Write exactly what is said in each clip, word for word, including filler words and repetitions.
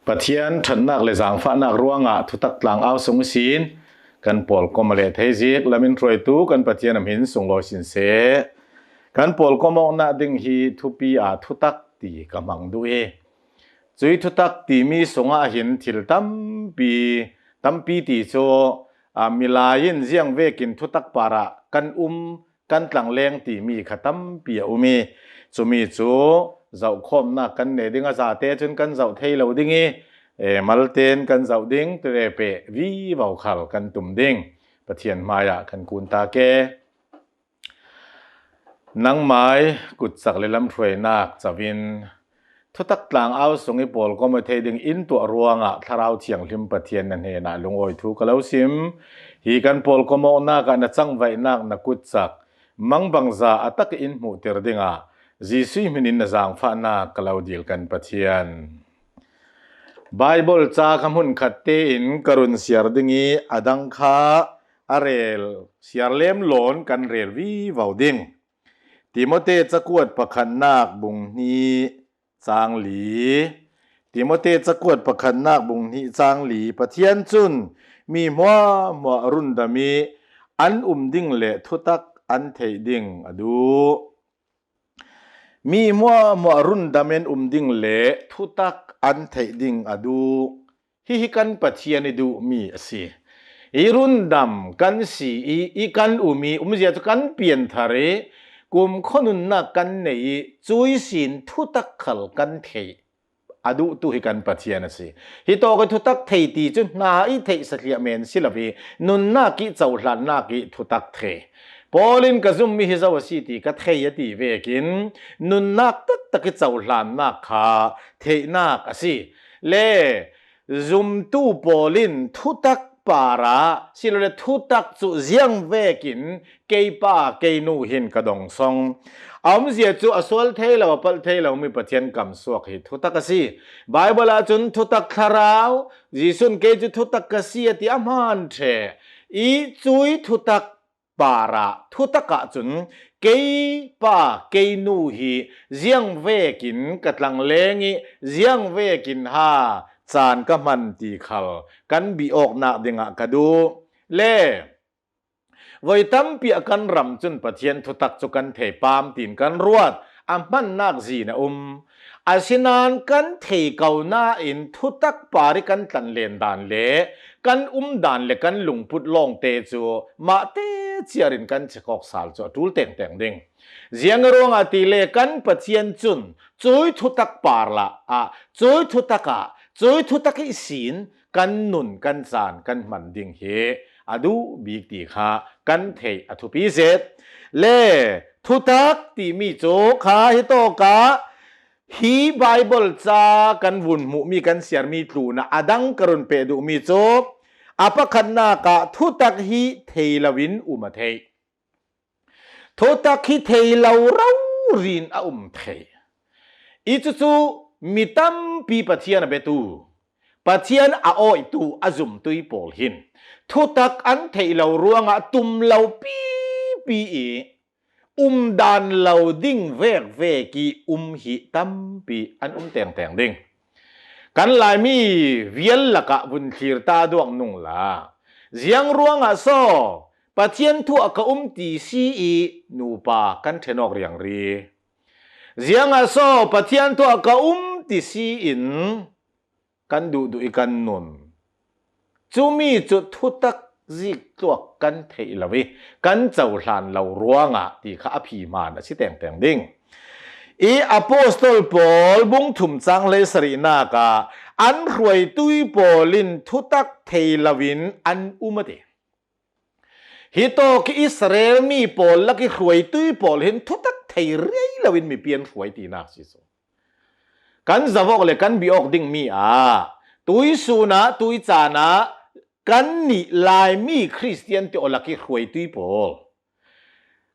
Pathian ṭhatnak le zangfahnak ruangah thutak tlang au sung ihsin kan pawlkom a leh thei zik lamin hruaitu kan Pathian a hmin sunglawi sin seh. Kan pawlkom awknak ding hi thupi ah thutak ti ka hmang duh i, cui thutak timi sungah hin thil tampi, tampi ti cu, aa, milai in ziang vekin thutak parah kan um, kan tlangleng timi kha tampi a um i, cumi cu zohkhawmnak kan nei ding a, zate cun kan zoh thei lo ding i, eh, malten kan zoh ding, tirepeh vivo khal kan tum ding. Pathian hmaiah kan kun ta ke. Nangmai kutcak le lamhruainak covin thutak tlang au sung i pawlkom a thei ding in tuah ruangah Thlarau Thianghlim Pathian na hnenah lungawi thu ka lo sim. Hi kan pawlkom awknak ah na cangvaihnak na kutcak mangbangza a tak in hmuhtir dingah Jesuh hminin na zangfahnak ka lo dil kan Pathian. Baibal ca kha hmunkhat tein ka run siar ding i, a dang kha a rel siar lem lawn kan rel vivo ding. Timote cakuat pakhatnak bung hnih cang li. Timote cakuat pakhatnak bung hnih cang li. Pathian cun mi hmuahhmuah rundam i an um ding le thutak an theih ding a duh. Mi hmuahhmuah rundam in um ding le thutak an theih ding a duh. Hihi kan Pathian i duhmi a si. I rundam kan si i, i kan um i, umzia cu kan pianthar i, kumkhua nunnak kan nei i, cui sin thutak khal kan theih a duhtu hi kan Pathian a si. Hitawk i thutak thei ti cu hna i theih satliah men si lo i, nunnak i cohlannak i thutak thei. Paul in ka zummi hi zo a si ti ka thei a ti vekin, nunnak taktak i cohlannak kha theihnak a si. Le zumtu pawl in thutak parah silole thutak cu ziang vekin kei pa, kei nu hin ka dong song. A umzia cu a sual thei lo, a palh thei lo mi Pathian kamsuak hi thutak a si. Baibal ahcun thutak thlarau, Jesuh in kei cu thutak ka si a ti a hmaan ṭheh. I cui thutak parah thutak ahcun kei pa, kei nu hi ziang vekin ka tlangleng i ziang vekin ha caan ka hman ti khal kan bih awknak dingah ka duh. Le voi tampi ah kan ram cun Pathian thutak cu kan thei pam tiin kan ruat, a hmannak zin a um. Asinain kan thei ko nain thutak par i kan tlanlen dan le kan um dan le kan lungput lawngte cu mahte ciar in kan chek awk sal cu a ṭul tengteng ding. Ziang ruangah ti le kan Pathian cun cui thutak par lah ah, cui thutak ah, cui thutak ihsin kan nun kan caan kan hman ding hi a duh bik ti kha kan theih a thupi zet. Le thutak timi cu kha hitawk ah hi Baibal ca kan vun hmuhmi kan siarmi tlunah a dang ka run peh duhmi cu a pakhatnak ah thutak hi thei loin um a theih. Thutak hi thei lo rori in a um thei. I cucu mi tampi Pathian a biatu, Pathian a awitu, a zumtu i pawl hin thutak an theih lo ruangah tum lo pipi i um dan lo ding vekvek i um hi tampi an um tengteng ding. Kan Laimi vial lakah vun thlir ta duak nung la, ziang ruangah so Pathian thu ah ka um ti si i nupa kan ṭhen awk riangri? Ziangah so Pathian thu ah ka um ti si in kan duhduh i kan nun? Cumi cu thutak zik tluak kan theih lo i kan cohlan lo ruangah ti kha a phi hmaan a si tengteng ding. I apostol pawl bung thum cang hleisarihnak ah an hruaitui pawl in thutak thei loin an um a ti. Hitawk i Israel mi pawl lak i hruaitui pawl hin thutak thei rei loin mipi an hruai tinak si cu kan zoh awk le kan bih awk dingmi ah tuisun ah, tuicaan ah kannih Laimi Khristian te aw lak i hruaitui pawl,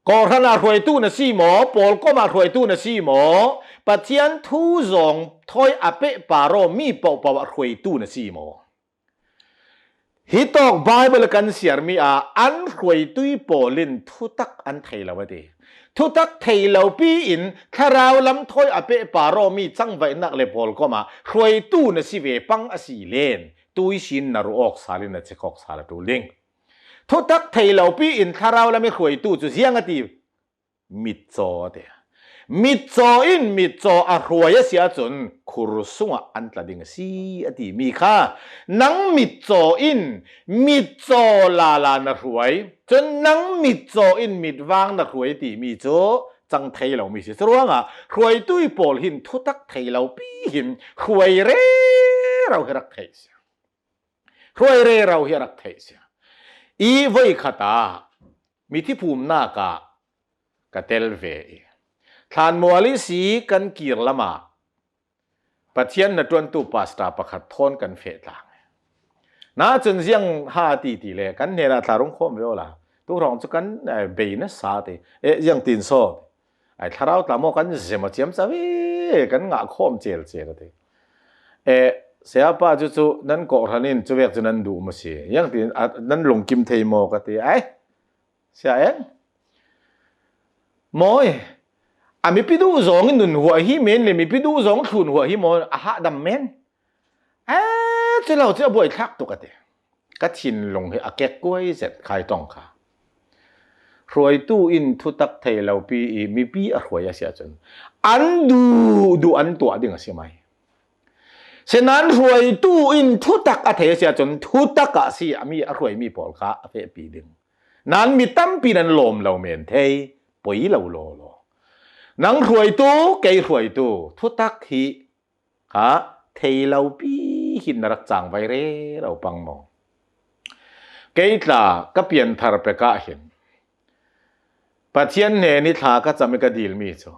kawhhran ah hruaitu na si maw, pawlkom ah hruaitu na si maw, Pathian thu zong thawi a peh par aw mi pohpoh ah hruaitu na si maw? Hitawk Baibal kan siarmi ah an hruaitui pawl in thutak an thei lo a ti. thutak thei lopi in thlarau lam thawi a pehpar aw mi cangvaihnak le pawlkomah hruaitu na si ve pang a si len, tuisin na ruh awk sal in na chek awk sal a ṭul ding. Thutak thei lopi in thlarau lam i hruaitu cu ziang a ti? Mitcaw a ti. Mitcaw in mitcaw a hruai a si ahcun khur sungah an tla ding a si a timi kha, nang mitcaw in mitcaw lala na hruai, cun nang mitcaw in mitvang na hruai timi cu cang thei lomi si. Curuangah hruaitu pawl hin thutak thei lopi hin hruai rero hi rak theih si. Hruai rero hi a rak theih si. I voikhat ah mithi phumnak ah ka tel ve i, thlanmual ihsi kan kir lamah Pathian na ṭuantu pastor pakhat thawn kan feh tlang. Na cun ziang ha ti ti le kan hnenah thla rung khawm ve awla, tu hrawng cu kan, eh, bei nasa ti, eh, ziang tin saw, ai, thlarau tla maw kan zem a ciamco ve, kan ngah khawm celcel a ti. Eh, sayapa cu cu nan kawhhran in cuvek cu nan duh maw si? Ziang tin, a, nan lungkim thei maw ka ti. Ai, Sia Eng, mawi, a mipi duh zong in nun huah hi men le mipi duh zong thlun huah hi maw, a hahdam men. Eh, cu lo cu a buaithlak tuk a ti. Ka thinlung hi a kek kuai zet khai tong kha. Hruaitu in thutak thei lopi i mipi a hruai a si ahcun an duh duh an tuah ding a si mai. Sinain hruaitu in thutak a thei a si ahcun thutak ah si a mi a hruaimi pawl kha a fehpi ding. Nan mi tampi nan lawm lo men thei, poi lo law law. Nang hruaitu, kei hruaitu, thutak hi kha thei lopi hin na rak cangvai rero pang maw? Kei tla ka pianthar pek ah hin Pathian hnen i thla ka cam i ka dilmi cu,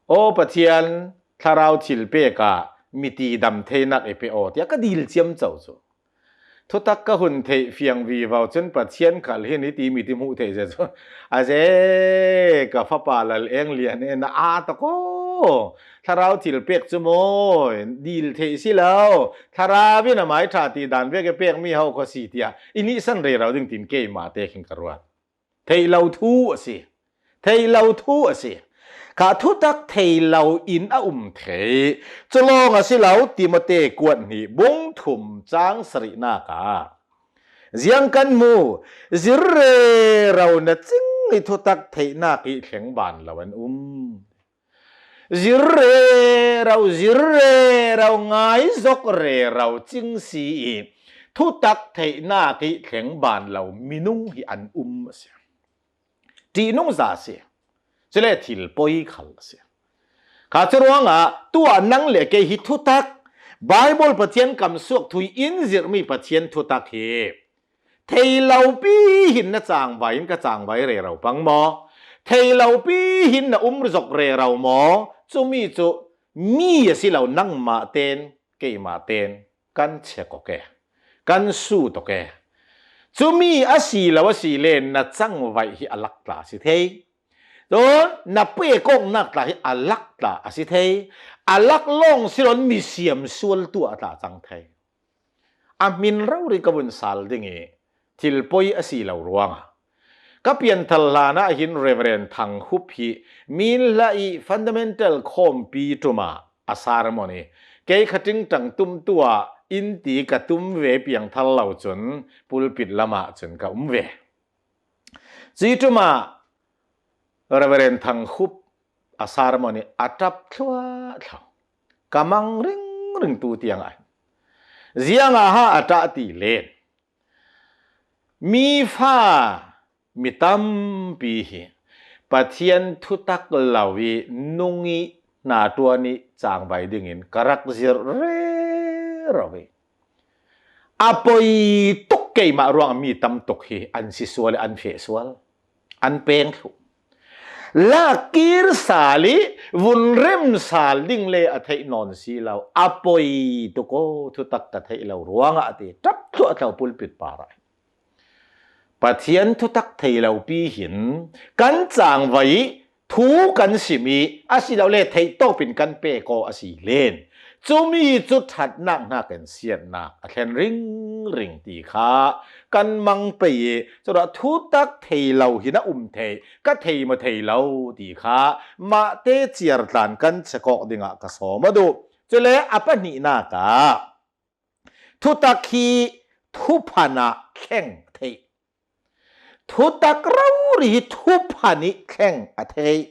aw Pathian, thlarau thilpek ah mi tidam theinak i pe aw, tiah ka dil ciamco cu. Thutak ka hun theih fiang vivo cun Pathian khal hin hiti mi ti hmuh theih zia cu, a ze, ka fapa Lal Eng Lian e, na aa tak aw. Thlarau thilpek cu maw, dil theih si lo. Thlarau in a mai ṭha ti dan vek i pekmi ho kho si, tiah i nihsan rero ding tin keimah te khin ka ruat. Theih lo thu a si. Theih lo thu a si. Kha thutak thei lo in a um thei. Cu lawng a si lo, Timote kuat hnih bung thum cang sarihnak ah ziang kan hmu, zir rero na cing i thutak theihnak i thleng ban lo an um. Zir rero, zir rero, ngai zok rero cing si i thutak theihnak i thleng ban lo minung hi an um a si. Ṭihnungza a si. Cule thil poi khal a si. Kha cu ruangah tuah nang le kei hi thutak, Baibal Pathian kam suak thu i in zirhmi Pathian thutak hi thei lopi hin na cangvai in ka cangvai rero pang maw? Thei lopi hin na um zok rero maw? Cumi cu mi a si lo, nangmah ten, keimah ten kan check awk e, kan sut awk e. Cumi a si lo a si le na cangvaih hi a lak tla a si thei. Cun na pekawknak tla hi a lak tla a si thei. A lak lawng si loin misiam sual tuah tla cang thei. A hmin rori ka vun sal ding i thil poi a si lo ruangah ka pianthar hlan ah hin Reverend Thang Hup hi Minhla i fundamental khawmpi ṭum ah a sermon i kei kha ṭingṭang tumtu ah in ti ka tum ve piangthar lo cun pulpit lamah cun ka um ve. Cui ṭum ah Reverend Thang Hup a sermon i a ṭap thluahthlo, ka mang ringring tu tiang ah ziangah ha a ṭah ti len. Mi fa mi tampi hi Pathian thutak lo i nung i hna ṭuan i cangvai dingin ka rak zirh rero i a poi tuk keimah ruang mi tam tuk hi an si sual i an feh sual, an peng thluh. Lak kir sal i vun rem sal ding le a theih nawn si lo, a poi tuk aw, thutak ka theih lo ruangah a ti ṭap thluahthlo pulpit par ah. Pathian thutak thei lopi hin kan cangvai i thu kan sim i a si lo le theih tawp in kan pek aw a si len. Cumi cu ṭhatnak hnakin siatnak a thlen ringring ti kha kan mang pei i, curuah thutak thei lo hi na um thei, ka thei maw thei lo ti kha mahte ciartlan kan check awk dingah ka sawm a duh. Cule a pahnihnak ah thutak hi thuphan ah thleng a theih. Thutak rori hi thuphan ih thleng a theih.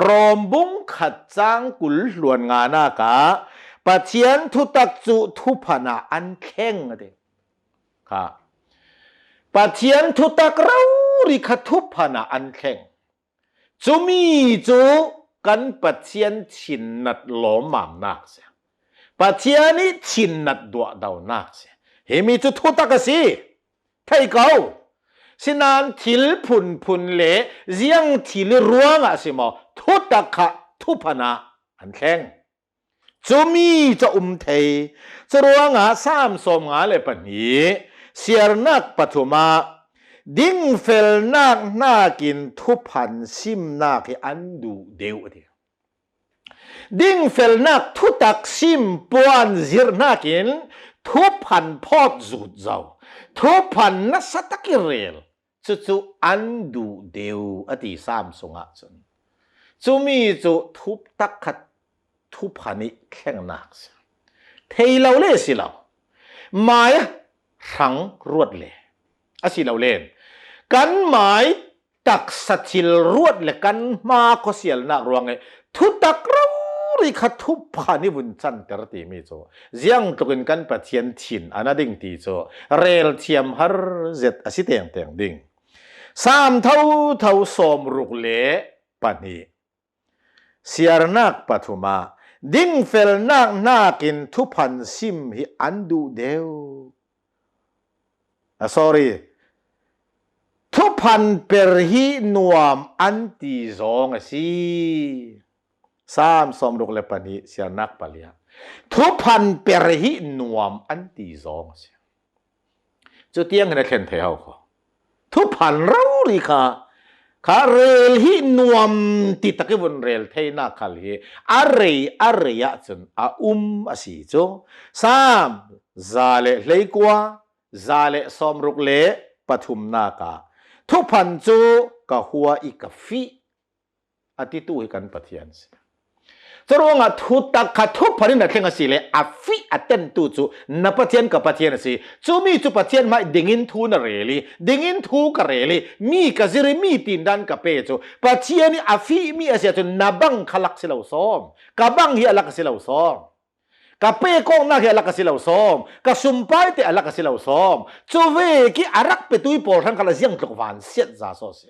Rom bung khat cang kul hluan nganak ah Pathian thutak cu thuphan ah an thleng a ti. Kha. Pathian thutak rori kha thuphan ah an thleng. Cumi cu kan Pathian thinnat lawmmamnak si. Pathian ih thinnat duahdonak si. Himi cu thutak a si. Thei ko. Sinain thil phunphun le ziang thil ih ruangah si maw, thutak kha thuphan ah an thleng. Cumi cu a um thei. Curuangah Saam sawmnga le pahnih, siarnak pathum ah dingfelnak hnakin thuphan simnak hi an duh deuh a ti. Dingfelnak thutak sim puan zirh hnakin thuphan phawt zut zo. Thuphan nasa tak ih rel. Cucu an duh deuh a ti Saam sungah cun. Cumi cu thutak kha thuphan ih thlengnak si. Thei lo le si lo. Mai hrang ruat le. A si lo len. Kan mai taksa thil ruat le kan hma khuasialnak ruangih thutak rori kha thuphan ih vun canter timi cu ziangtlukin kan Pathian thin a na ding ti cu rel thiam har zet a si tengteng ding. Saam thotho sawmruk le pahnih, siarnak pathum ah dingfelnak hnakin thuphan sim hi an duh deuh. Ah, sorry. Thuphan per hi nuam an ti zawng a si. Saam sawmruk le pahnih, siarnak pali ah thuphan per hi nuam an ti zawng a si. Cutiang hin a thlen thei ho kho. Thuphan rori kha, kha rel hi nuam ti tak ih vun rel theinak khal hi a rei a rei ahcun a um a si cu. Saam za le hleikua, za le sawmruk le pathumnak ah thuphan cu ka hua ih ka fih a titu hi kan Pathian si. Curuangah thutak kha thuphan in a thleng a si le a fih a tentu cu na Pathian ka Pathian a si. Cumi cu Pathian hmai dingin thu na rel ih, dingin thu ka rel ih, mi ka zir ih, mi tindan ka pe cu Pathian ih a fihmi a si ahcun na bang kha lak si lo sawm. Ka bang hi a lak a si lo sawm. Ka pek awknak hi a lak a si lo sawm. Ka sumpai te a lak a si lo sawm. Cuvek ih a rak petu ih pawl hran khal a ziangtluk vansiat za saw si.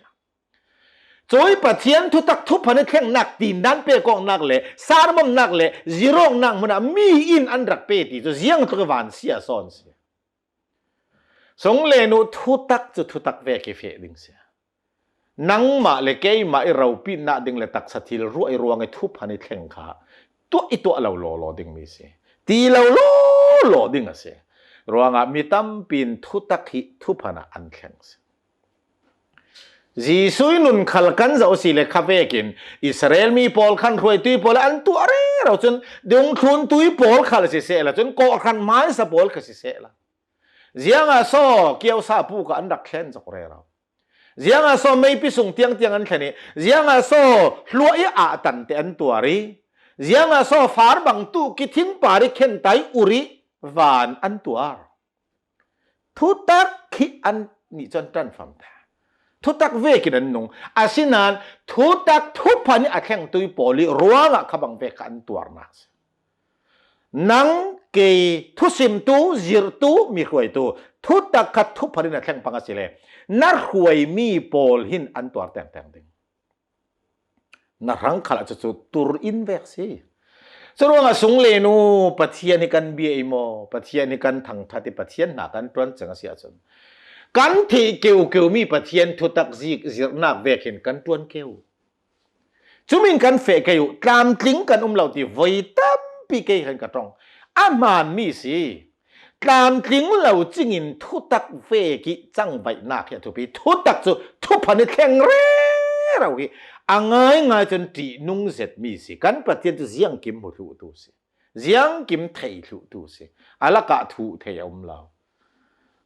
Cui Pathian thutak thuphan ih thlengnak tindan pek awknak le sarmamnak le zir awknak hmunah mi in an rak pe ti cu ziangtluk ih vansia sawn si. Sung le nu thutak cu thutak vek ih feh ding si. Nangmah le keimah ih ropitnak ding le taksa thil ruah ih ruang ih thuphan ih thleng kha tuah ih tuah lo lawlaw dingmi si. Ti lo lawlaw ding a si. Ruangah mi tampi in thutak hi thuphan ah an thleng si. Jesuh ih nun khal kan zoh si le kha vekin Israel mi pawl khan hruaitu ih pawl an tuah rero cun dungthluntu ih pawl khal sisehla cun kawhhran hmaisa pawl kha sisehla ziangah saw kiosa puk ah an rak thlen cawk rero. Ziangah saw meipi sung tiangtiang an thlen ih, ziangah saw hluah ih ah tante an tuar ih, ziangah saw far bang tuh kithing par ih khentai ur ih van an tuar. Thutak khi an nih cu an ṭanfam ta. Thutak vekin an nung. Asinain thutak thuphan ih a thlengtu ih pawl ih ruangah kha bang vek kha an tuarnak si. Nang kei thusimtu, zirhtu, mihruaitu, thutak kha thuphan in a thleng pang a si le, na hruaimi pawl hin an tuar tengteng ding. Na hrang khal ah cucu tur in vek si. Curuangah sung le nu Pathian hi kan bia ih maw, Pathian hi kan thangṭhat ih Pathian hna kan ṭuan cang a si ahcun kan thih keukeu mi Pathian thutak zik zirhnak vek hin kan ṭuan keu. Cumin kan feh kei uh, tlamtling kan um lo ti voi tampi kei khan ka ṭong. A hmaanmi si. Tlamtling lo cingin thutak vek ih cangvaihnak hi a thupi. Thutak cu thuphan ih thleng rero hi a ngaingai cun ṭihnung zetmi si. Kan Pathian cu ziangkim hmu thluhtu si. Ziangkim thei thluh tu si. A lakah thuh thei a um lo.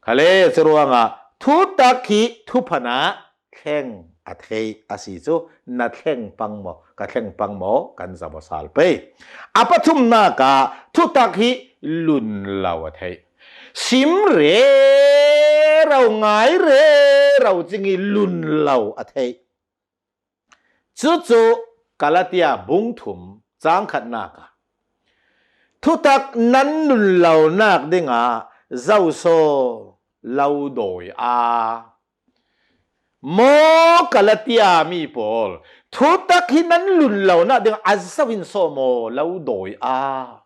Khale, curuangah thutak hi thupha na thleng a thei a si cu, na thleng pang maw, ka thleng pang maw, kan zam aw sal pei. A pathumnak ah thutak hi lun lo a thei. Sim rero, ngai rero cing hi lun lo a thei. Cucu Galatia bung thum cang khatnak ah thutak nan lun lonak dingah zoso lo dawi a, maw Galatia mi pawl, thutak hi nan lun lonak dingah a zo in so maw lo dawi a.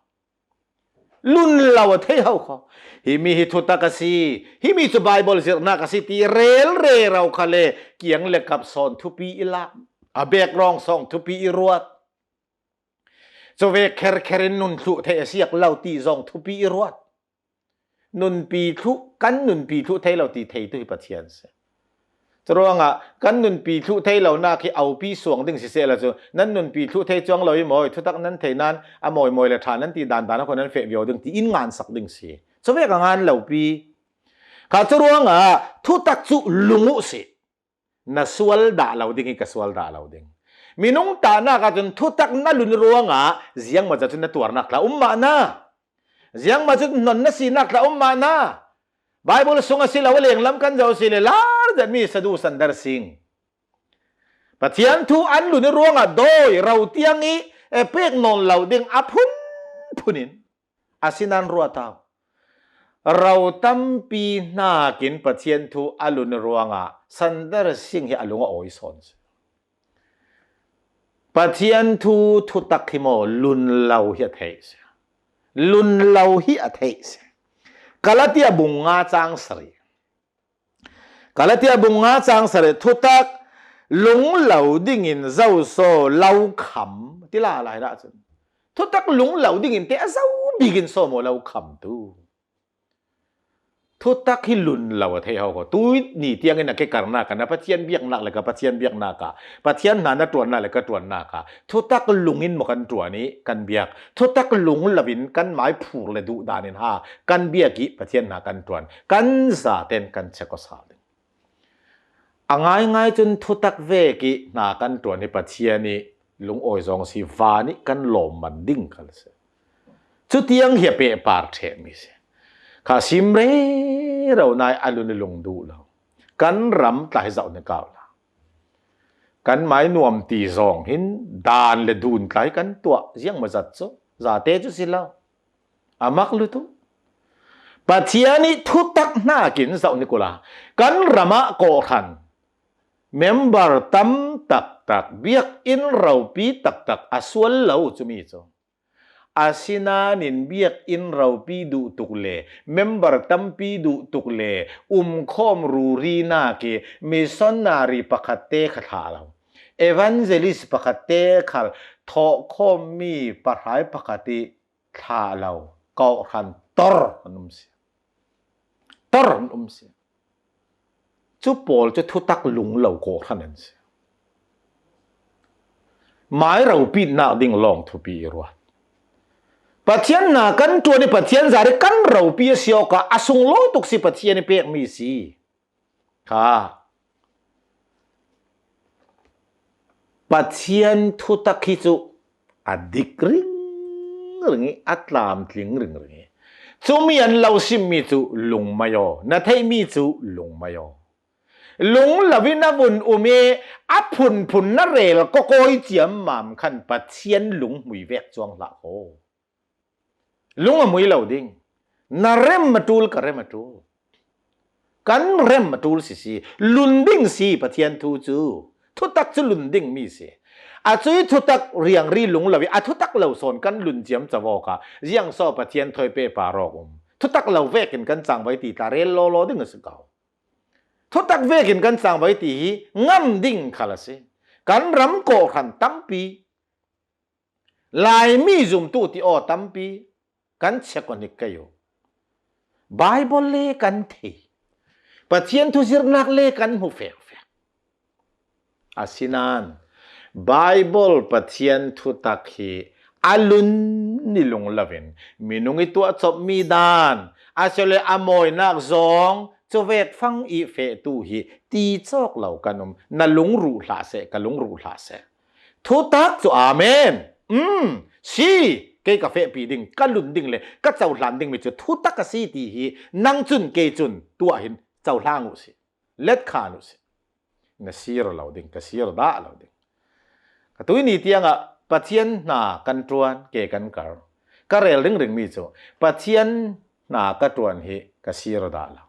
Lun lo a thei ho kho. Himi hi thutak a si. Himi cu Baibal zirhnak a si ti rel rero khale kiang le kap sawn thupi i lak. A background sawn thupi i ruat. Cuvek kherkher in nun thluh thei a siak lo ti zong thupi i ruat. Nunpi thluh, kan nunpi thluh thei lo ti thei tu hi Pathian si. Curuangah kan nunpi thluh thei lonak hi aupi suang ding si sehla cu, nan nunpi thluh thei cuang lo i mawi, thutak nan thei nan a mawi mawi le ṭha nan ti dan dan a kho nan feh viau ding ti in ngansak ding si. Cuvek a ngan lopi. Kha curuangah thutak cu lung uh si. Na sual dah lo ding hi, ka sual dah lo ding. Minung tahnak ahcun thutak na lun ruangah ziangmah cun na tuarnak tla um mah na. Ziangmah cun hnon na sinak tla um mah na. Baibal sung a si lo, a lenglam kan zoh si le lar zetmi Sadhu Sundar Singh. Pathian thu an lun i ruangah dawi ro tiang i, eh, pek nawn lo ding a phunphun in. Asinan ruat au. Ro tampi hnakin Pathian thu a lun i ruangah Sundar Singh hi a lung a awi sawn si. Pathian thu thutak hi maw lun lo hi a theih si. Lun lo hi a theih si. Galatia bung nga cang sarih. Galatia bung nga cang sarih thutak lung lo dingin zoso lo kham ti la lai dah cun. Thutak lung lo dingin te a zo bikin so maw lo kham tu. Thutak hi lun lo a thei ho kho. Tu ni tiangin a ke karnak ah na Pathian biaknak le ka Pathian biaknak ah, Pathian hna na ṭuannak le ka ṭuannak ah, thutak lungin maw kan ṭuan i kan biak. Thutak lung loin kan mai phur le duh danin ha kan biak i Pathian hna kan ṭuan. Kan zaten kan check aw sal ding. A ngaingai cun thutak vek i hna kan ṭuan hi Pathian i lungawi zong si, van i kan lawm man ding khal si. Cutiang hi a pehpar ṭhehmi si. Kha sim rero nai a lun i lung duh lo. Kan ram tla hi zoh ni kau la. Kan mai nuam ti zong hin dan le dun tla hi kan tuah ziangmah zat cu. Zate cu si lo. A mak lutuk. Pathian i thutak hnakin zoh ni kula. Kan ram ah kawhhran member tam taktak, biakinn ropi taktak a sual lo cumi cu. Asinain biakinn ropi duh tuk le member tampi duh tuk le umkhawm rurinak i missionary pakhat te kha thlah lo. Evangelist pakhat te khal thawhkhawmmi pahrai pakhat i thlah lo kawhhran tor an um si. Tor an um si. Cu pawl cu thutak lung lo kawhhran an si. Mai ropitnak ding lawng thupi i ruat. Pathian hna kan ṭuan i Pathian zari kan ropi a si awkah a sunglawi tuk si Pathian i pekmi si. Kha Pathian thutak hi cu a dik ringring i a tlamtling ringring i cumi an lo simmi cu lungmai aw, na theihmi cu lungmai aw. Lung loin a vun um i a phunphun na rel kawkawi ciammam khan Pathian lunghmui vek cuang hlah ko. Lung a mui lo ding. Na rem a ṭul, ka rem a ṭul. Kan rem a ṭul si si. Lun ding si Pathian thu cu. Thutak cu lun dingmi si. A cui thutak riangri lung lo i a thutak lo sawn kan lun ciamco awkah ziangso Pathian thawi pehpar awk um. Thutak lo vekin kan cangvai ti tla rel lawlaw ding a si ko. Thutak vekin kan cangvai ti hi ngam ding khal a si. Kan ram kawhhran tampi Laimi zumtu ti aw tampi kan check on hi kei u. Baibal le kan thei. Pathian thu zirnak le kan hmu fekfek. Asinain Baibal Pathian thutak hi a lun ni lung lovin, minung i tuah cop mi dan, a si le a mawinak zawng, cuvek fang i fehtu hi ti cawk lo kan um, na lung ruh hlah seh, ka lung ruh hlah seh. Thutak cu amen. Um, si, kei ka fehpi ding, ka lun ding le ka cohlan dingmi cu thutak a si ti hi nang cun kei cun tuah hin cohlang uh si. Let khan uh si. Na sir lo ding, ka sir dah lo ding. Ka tuini tiangah Pathian hna kan ṭuan, ke kan kar. Ka rel ringringmi cu Pathian hna ka ṭuan hi ka sir dah lo.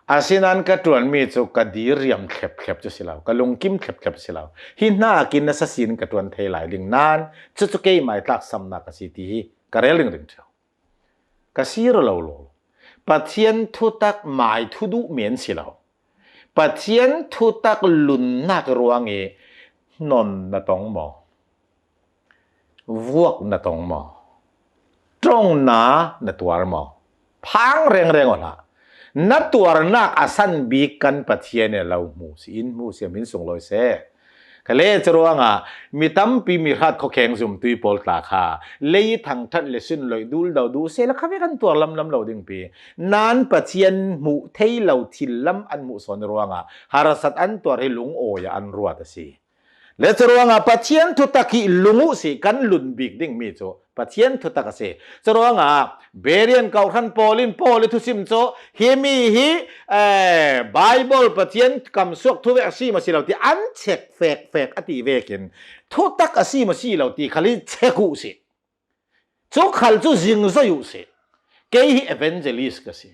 Asinain ka ṭuanmi cu ka diriam thlep thlep cu si lo, ka lungkim thlep thlep si lo. Hi hnakin nasa sin ka ṭuan thei lai ding nain cucu keimai tlaksamnak a si ti hi ka rel ringring ṭheu. Ka sir lo lo. Pathian thutak mai thu duh men si lo. Pathian thutak lunnak ruang i non na tong maw? Vuak na tong maw? Ṭongna na tuar maw? Phang rengreng aw hlah. Na tuarnak a san bik kan Pathian in lo hmu si, in hmu si, min sunglawi seh. Ka le cu ruangah mi tampi mi hrat khuakheng zumtui pawl tla kha lei thangṭhat le sunloih dul do duh seh la kha ve kan tuar lamlam lo ding pi. Nain Pathian hmuh thei lo thil lam an hmuh sawn ruangah harsat an tuar hi lungawi ah an ruat a si. Le cu ruangah Pathian thutak hi lung uh si kan lun bik dingmi cu Pathian thutak a si. Cu ruangah Berean kawhhran pawl in Paul i thusim cu himi hi, eh, Bible Pathian kamsuak thuvek a si maw si lo ti an check fek fek a ti vekin thutak a si maw si lo ti khal hi check uh si. Cu khal cu zingzoi uh si. Kei hi evangelist ka si.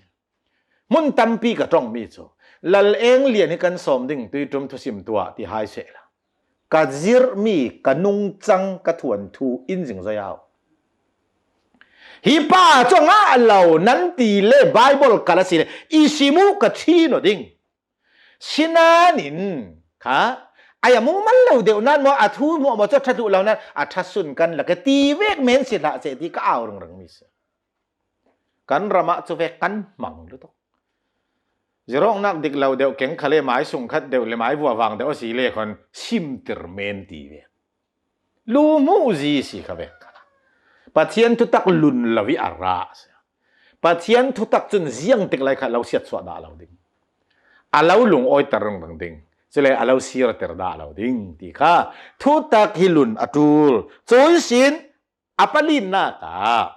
Hmun tampi ka ṭongmi cu Lal Eng Lian hi kan sawm ding tuiṭum thusim tuah ti hai sehla ka zirhmi ka nungcang ka thuanthu in zingzoi au. Hi pa cu a ngah lo nan ti le Bible kal a si le i sim uh ka ṭhin aw ding. Sinain kha ai a mumal lo deuh nan maw a thu hmuah maw cu a ṭha duh lo nan a ṭha sun kan la ka ti vek men si hlah seh ti ka au ringringmi si. Kan ram ah cu vek kan hmang lutuk. Zirawknak dik lo deuh keng khal le mai sungkhat deuh le mai vuavang deuh a si le khon simtir men ti vek. Lu hmuh zi si kha vek. Pathian thutak lun lo i a ra si. Pathian thutak cun ziang tik lai kha lo siatsuah dah lo ding. A lo lungawiter ringring ding. Cule a lo sirter dah lo ding ti kha thutak hi lun a ṭul. Cui sin a palinnak ah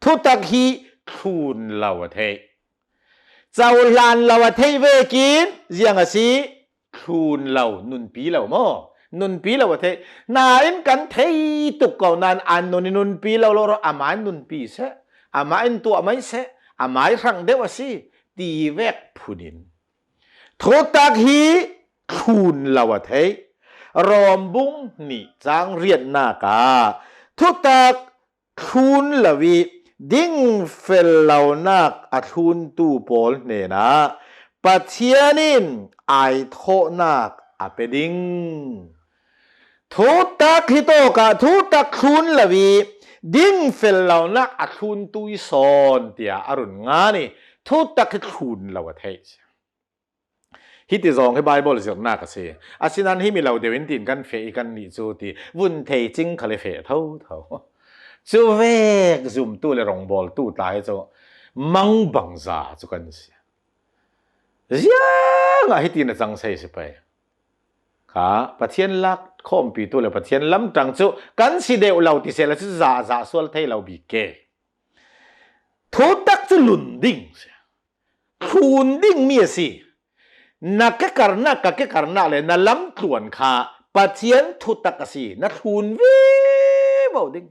thutak hi thlun lo a theih. Cohlan lo a theih vekin ziang a si? Thlun lo, nunpi lo maw? Nunpi lo a theih. Nain kan thei tuk ko nan an nun i nunpi lo lo rawh, amah in nunpi seh, amah in tuah mai seh, amah i hrang deuh a si ti vek phun in thutak hi thlun lo a theih. Rom bung hnih cang riatnak ah thutak thlun lo i dingfel lonak a thluntu pawl hnenah Pathian in ai thawhnak a pe ding. Thutak hi tawkah thutak thlun lo i dingfel lonak a thluntu i sawn tiah a run ngan i thutak hi thlun lo a theih. Hiti zawng hi Bible zirhnak a si. Asinain hi mi lo deuh in tin kan feh i kan nih cu ti vun thei cing khal i feh thotho. Cu vek zumtu le rawngbawltu tla hi cu mangbangza cu kan si. Ziangah hiti na cang sei si pei. Kha Pathian lak khawmpitu le Pathian lamtang cu kan si deuh lo ti sehla cu zahzah sual thei lo bik ke. Thutak cu lun ding si. Thlun dingmi a si. Na kekarnak, ka kekarnak le na lamtluan kha Pathian thutak a si. Na thlun vivo ding.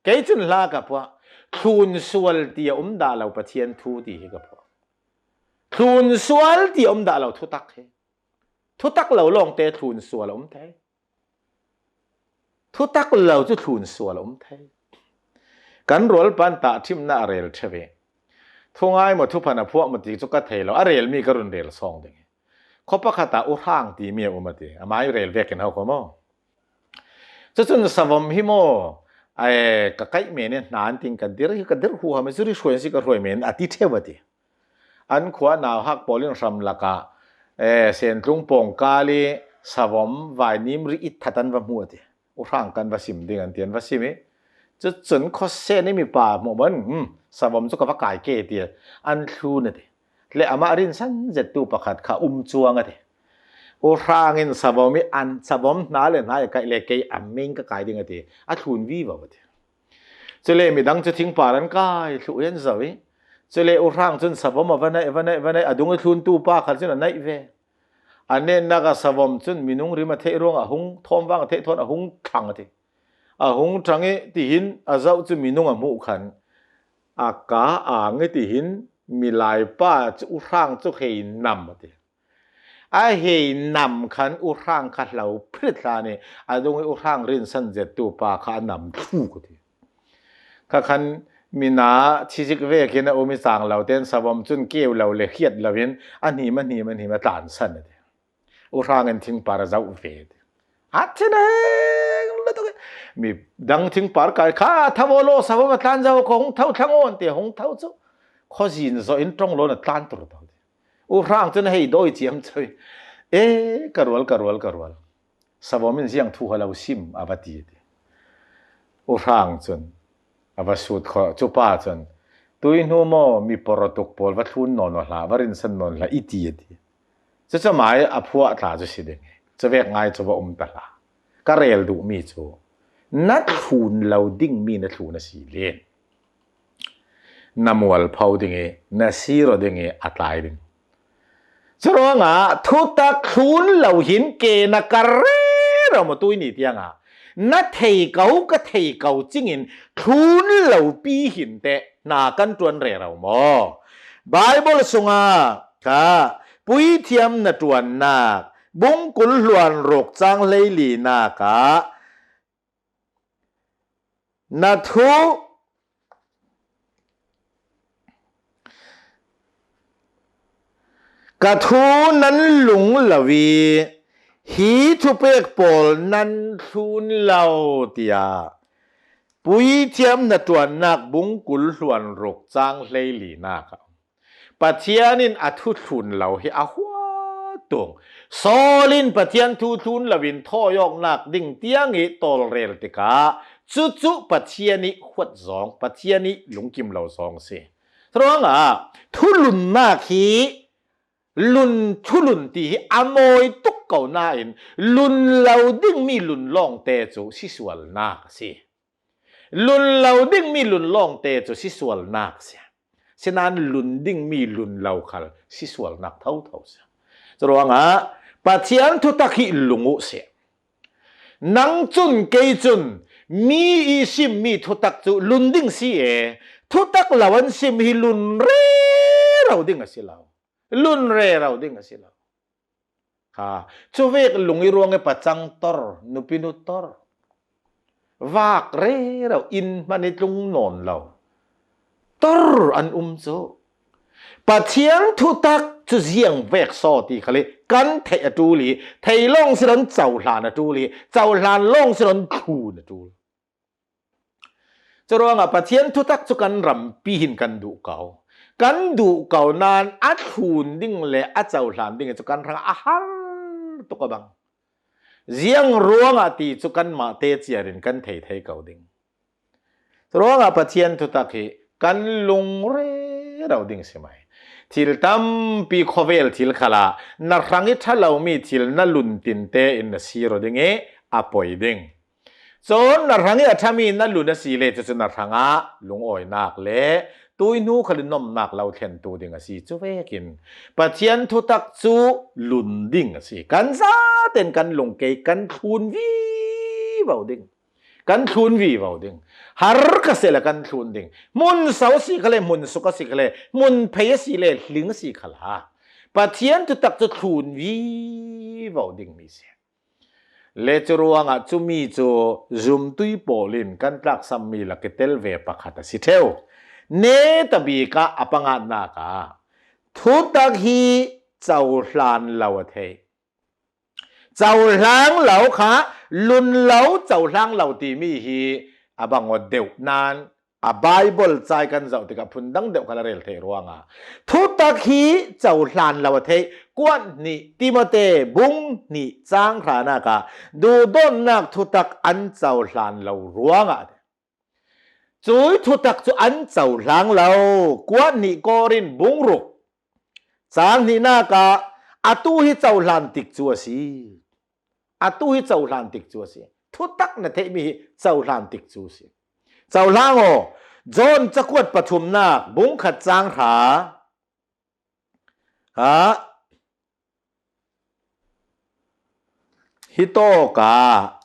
Kei cun hla ka phuah. Thlun sual ti a um dah lo Pathian thu ti hi ka phuah. Thlun sual ti a um dah lo thutak hi. Thutak lo lawngte thlun sual a um thei. Thutak lo cu thlun sual a um thei. Kan rualpa in tahṭhimnak a rel ṭheu i thungai maw thuphan a phuah maw ti cu ka thei lo, a relmi ka run rel sawng ding i khuapakhat ah uhrang timi a um a ti, amah i rel vekin ho kho maw? Cucun savom hi maw, ai, ka kaih men i hna an tin ka dir hi ka dir huham i cu rihruai si ka hruai men a ti ṭheu a ti. An khua nauhak pawl in hram lakah, eh, Sentlung pawngkal i savom vainim ri it that an va hmu a ti. Uhrang kan va sim ding an ti an va sim i Cucun khuasen i mipa hmuh man, "Hmm, savom cu ka va kai ke," tiah an thlun a ti. Le amah rinsan zettu pakhat kha um cuang a ti. U Hrang in savom i an, savom hna le hna i kaih le kei a ming ka kai ding a ti. A thlun vivo a ti. Cule midang cu thingpar an kai thluh i an zoh i, cule U Hrang cun savom a va naih, a va naih, a va naih, a dung i thluntu pa khat cun a naih ve. A netnak ah savom cun minung rim a theih ruangah a hung, thawmvang a theih thawn a hung thlang a ti. A hung thlang i tihin a zoh cu minung a hmuh khan a ka ang i tihin milai pa cu U Hrang cu hei nam a ti. A hei nam khan U Hrang kha hlo phrit hlan i a dung i U Hrang rinsan zettu pa kha a nam thluk a ti. Kha khan mina thizik vekin a um i cang lo ten savom cun keu lo le hiat lo in a hnim, a hnim, a hnim a tlansan a ti. U Hrang in thingpar a zoh ve ti. A thin a heng lutuk i mi dang thingpar kai kha, "Tho aw law, savom a tlan zo ko, hung tho thlang aw," an ti, hung tho cu khuazin zawh in ṭong lawn a tlan tur to ti. U Hrang cun a hei dawi ciam co i, "E, ka rual, ka rual, ka rual. Savom in ziang thu ha lo sim," a va ti ti. U Hrang cun a va sut khawh. Cu pa cun, "Tui hnu maw mi porotuk pawl va thlun nawn aw hlah, va rinsan nawn hlah," i ti a ti. Cucu mai a phuah tla cu si ding. Cuvek ngai cu va um ta hlah. Ka rel duhmi cu na thlun lo dingmi na thlun a si len. Na mualpho ding i na sir aw ding i a tlai ding. Curuangah thutak thlun lo hin ke na kar rero maw? Tuini tiangah na thei ko, ka thei ko cingin thlun lo pi hin teh hna kan ṭuan rero maw? Baibal sungah kha Puithiam na ṭuannak bungkul hluan ruk cang hleilinak ah na thu, ka thu nan lung lo i hi thupek pawl nan thlun lo, tiah Puithiam na ṭuannak bungkul hluan ruk cang hleilinak ah Pathian in a thu thlun lo hi a huat tung. Saul in Pathian thu thlun loin thawi awknak ding tiang i tawlrel tikah cucu Pathian i huat zawng, Pathian i lungkim lo zawng a si. Curuangah thulunnak hi lun, thulun ti hi a mawi tuk ko nain lun lo dingmi lun lawngte cu sisualnak a si. Lun lo dingmi lun lawngte cu sisualnak a si. Sinain lun dingmi lun lo khal sisualnak thotho a si. Curuangah Pathian thutak hi lung uh si. Nang cun kei cun mi i simmi thutak cu lun ding si e, thutak lo an sim hi lun rero ding a si lo. Lun rero ding a si lo. Kha, cuvek lung i ruang i pacang tor, nupinu tor. Vak rero, inn hman i tlung nawn lo. Tor an um cu. Pathian thutak cu ziang vek saw ti khal i kan theih a ṭul i, thei lawng si lo in cohlan a ṭul i, cohlan lawng si lo in thlun a ṭul. Curuangah Pathian thutak cu kan rampi hin kan duh ko. Kan duh ko nain a thlun ding le a cohlan ding cu kan hrangah a har tuk a bang. Ziang ruangah ti cu kanmah te ciar in kan thei thei ko ding. Curuangah Pathian thutak hi kan lung rero ding si mai. Thil tampi khawvel thil khalah na hrang i ṭha lomi thil na lun tinte in na sir aw ding i a poi ding. Cun na hrang i a ṭhami na lun a si le cucu na hrangah lungawinak le tuihnu khal i nomnak lo thlentu ding a si. Cuvekin Pathian thutak cu lun ding a si. Kan zaten kan lung kei kan thlun vivo ding. Kan thlun vivo ding. Har ka si le kan thlun ding. Hmun so a si khale, hmun suk a si khale, hmun phei a si le hling a si khala, Pathian thutak cu thlun vivo dingmi si. Le cu ruangah cumi cu zumtui pawl in kan tlaksammi lak i tel ve pakhat a si ṭheu. Netabik ah a panganak ah thutak hi cohlan lo a theih. Cohlang lo kha lun lo, cohlang lo timi hi a bang aw deuh nain a Baibal ca i kan zoh tikah phundang deuh kha a rel theih ruangah thutak hi cohlan lo a theih. Kuat hnih Timote bung hnih cang hranak ah duhdawtnak thutak an cohlan lo ruangah a theih. Cui thutak cu an cohlang lo. Kuat hnih Korin bung ruk cang hnihnak ah atu hi cohlan tik cu a si. Atu hi cohlan tik cu a si. Thutak na theihmi hi cohlan tik cu a si. Cohlang aw, John cakuat pathumnak bung khat cang hra. Ha? Hi tawk ah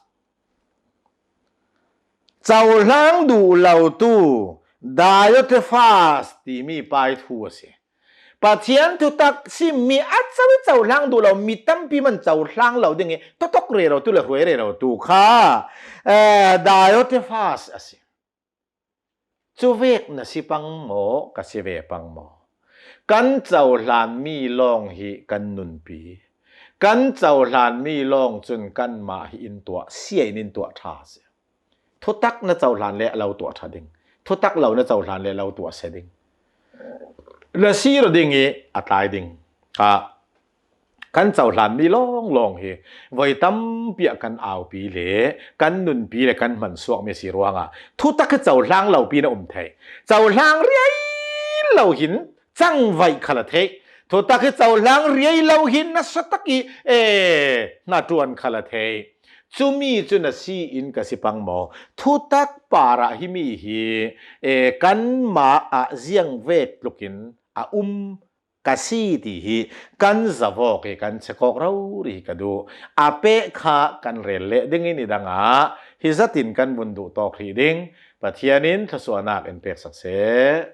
cohlang duh lo tu Diotrephes timi pai thu a si. Pathian thutak simmi a co i cohlang duh lo, mi tampi man cohlang lo ding i totok rero tu le hruai rero tu kha, eh, Diotrephes a si. Cu vek na si pang maw, ka si ve pang maw? Kan cohlanmi lawng hi kan nunpi. Kan cohlanmi lawng cun kanmah hi in tuah, sia in in tuah ṭha a si. Thutak na cohlan le a lo tuah ṭha ding. Thutak lo na cohlan le a lo tuah sia ding. Na si ro ding i a tlai ding. Kha kan cohlanmi lawnglawng hi voi tampi ah kan aupi le kan nunpi le kan hmansuakmi a si ruangah thutak hi cohlang lopi na um thei. Cohlang riai lo hin cangvaih khal a theih. Thutak hi cohlang riai lo hin nasa tak i, eh, hnaṭuan khal a theih. Cumi cu na si in ka si pang maw? Thutak parah himi hi, eh, kanmah ah ziangvek tlukin a um ka si ti hi kan zavawk i kan chek awk rori hi ka duh. A peh kha kan rel leh ding i ni dangah hi zatin kan vun duh tawk hrih ding. Pathian in thluasuahnak in pek sak seh.